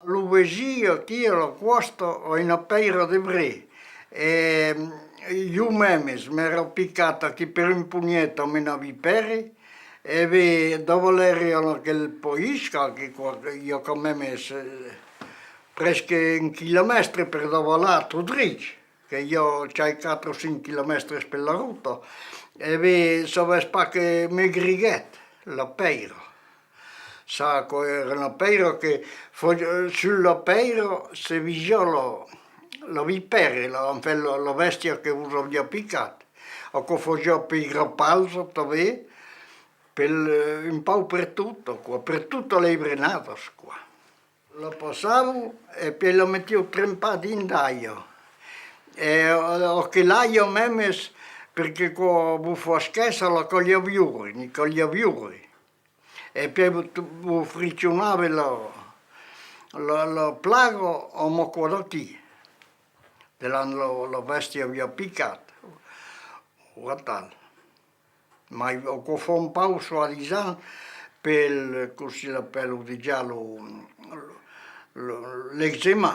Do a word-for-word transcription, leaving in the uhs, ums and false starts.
Lo vesin aquí a la còsta a una pèira de bré. E jo mèmes m'èra picat aquí per un ponhet amb una vipèra, e ben davalère en aquel país, qu'a-, que, qu'a-, i a quand mèmes, eh, presque un quilomèstre per davalar tot drech, que i a chai quatre o cinc quilomèstres per la rota, e ben, sabes pas que me griguèt la pèira. Ça, aquò èra una pèira que fa-, sus la pèira se vesiá la, la vipèra, la, enfin, la, la bèstia que vos aviá picat. Aquò fasiá pèira palsa tanben, pel, un pauc pertot, aquò, per totas las brenadas, quoi. La passava e puèi la metiá trempar dins d'aiga. E, eh, aquela aiga mèmes, perque quand vos fasiá esquèssa, la caliá viure, ne caliá viure. E puèi vos, vos friccionava la, la, la plaga amb aquò d'aquí, de l'ont la, la bèstia aviá picat, o atal. Mai aquò fa un pauc, soi-disant, pel, cossí l'apèlan dejà, lo, lo, lo, l'eczèma.